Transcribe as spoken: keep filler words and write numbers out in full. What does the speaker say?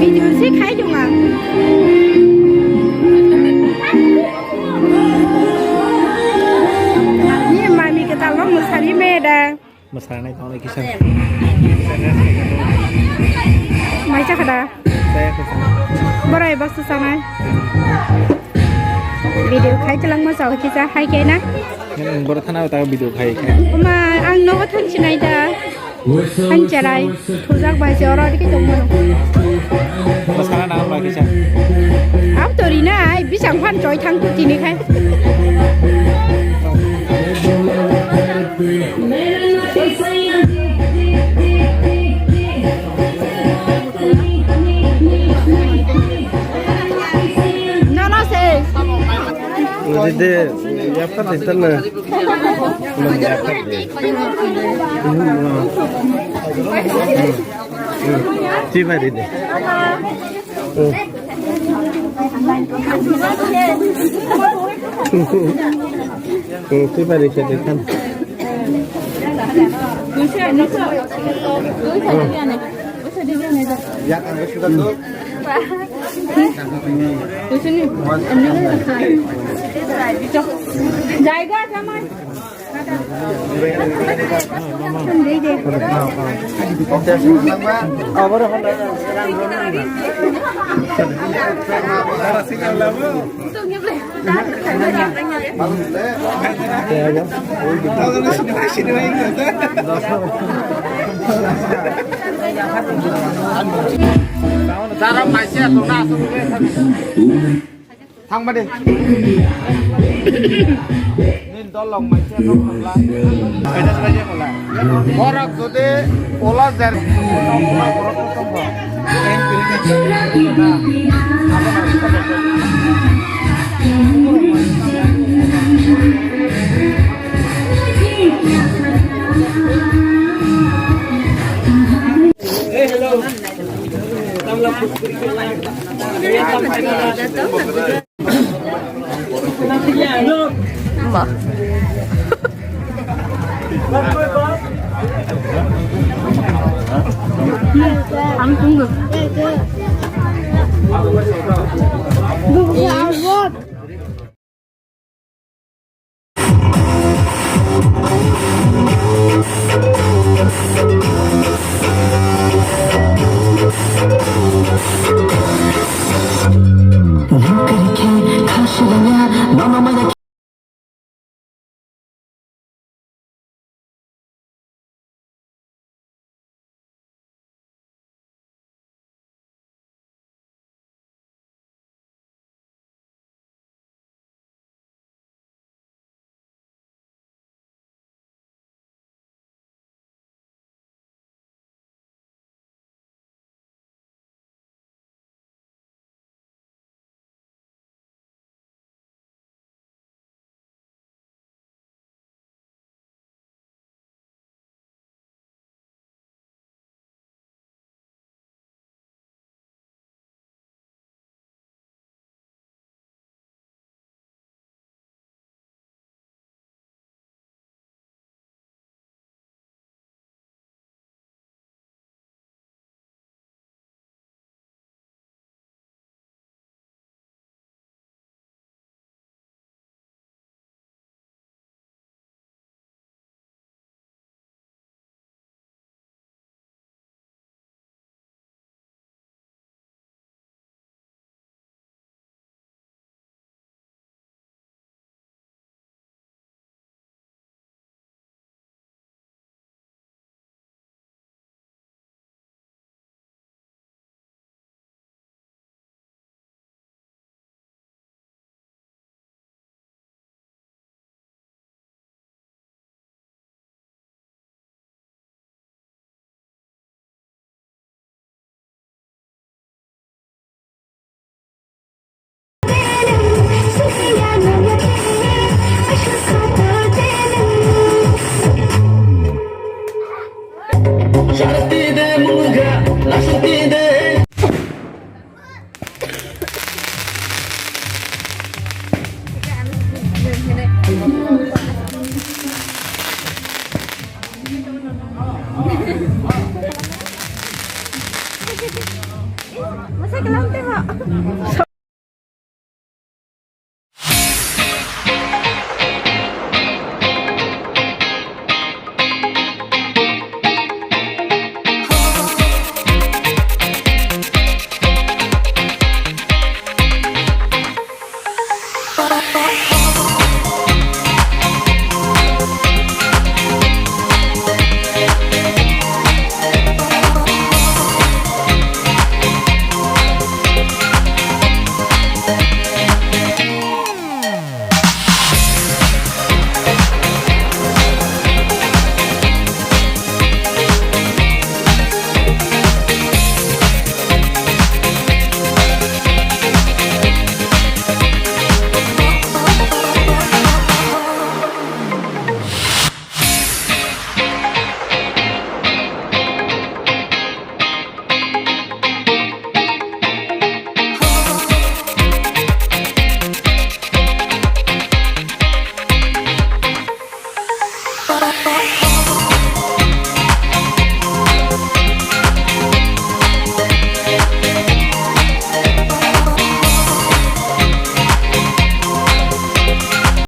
Video se khai tong ang. Ni mami kwtal no mwsari me da. Mwsarnai tongo kisa. Mai chakha da? Chaya kisa. Borai baksa sanai. Video khai chalangma chao kisa hai khe na. Borok thana ta video khai khe. Oma ang nogo thang sinai da. Ang cherai thujak bai se oro dikhe tongmano. Masala na ba kisa. Ab to rina ai bisang phan choi thang tu tini khai. No, no, se. Udah deh, ya kan itu na. Tiba di deh. Tiba di kita kan. জায়গা আছে আমার। Thangma de. Nini dol rok mai se nok thangla. Borok jodi ola jer borok kosom bo. Hey, hello. Ma. Ang tunggu. Kalam tebo.